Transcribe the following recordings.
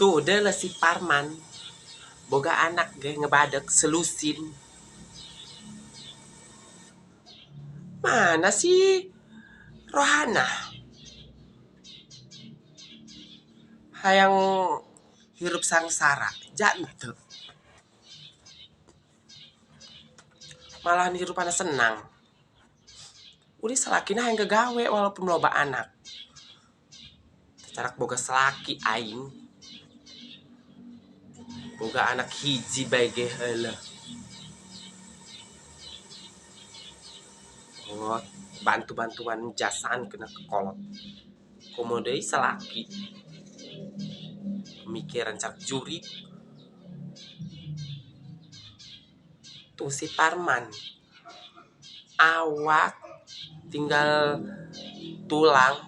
Tuh deuleu si Parman boga anak ge ngebadeg selusin. Mana si Rohana? Hayang hirup sangsara ja henteu. Malahan hirupna senang. Udah salakina hayang gagawe walaupun loba anak. Teu carak boga salaki aing. Boga anak hiji bae ge heuleuh. Oh, bantu-bantuan jasaan kena kolot. Komo deui salaki. Pemikiran carak jurig. Tuh si Parman. Awak tinggal tulang.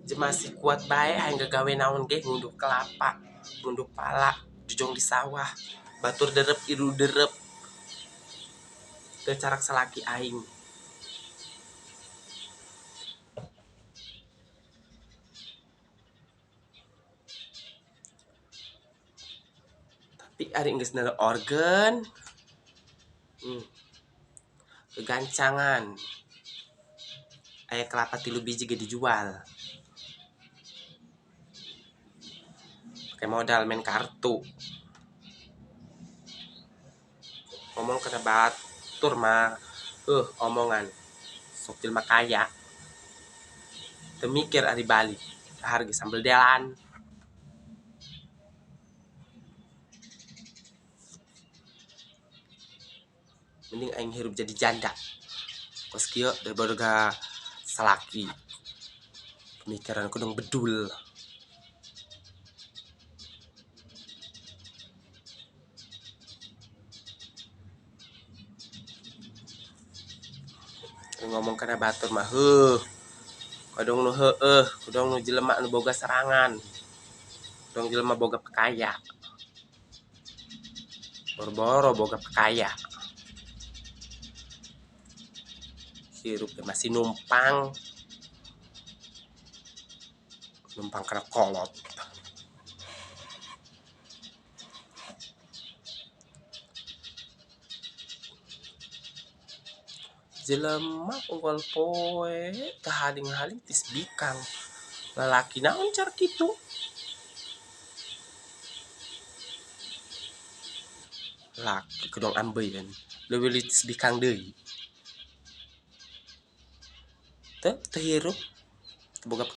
Jeung masih kuat bae hayang gagawe naon ge ngunduh kelapa, ngunduh pala, jujong di sawah, batur derep iru derep. Teu carak salaki aing. Tapi ari geus neuleuh organ, kegancangan. Aya kelapa 3 biji ge dijual. Pake modal main kartu. Ngomong kana batur mah, omongan sok jelema kaya. Teu mikir ari balik, dahar ge sambel delan. Mending aing hirup jadi janda. Kos kieu daripada salaki. Pemikiran kudung bedul. Ngomong kana batur mah heuh. Kadang nu heueuh, kadang nu jelema nu boga serangan. Kadang jelema boga pekaya. Boro-boro boga pekaya. Hirup teh masih numpang. Numpang kana kolot. Jelema unggal poe teu haling-haling tis bikang. Lalaki naon car kitu? Laki kudong ambeien, leuwih tis bikang deui. Teu hirup, teu boga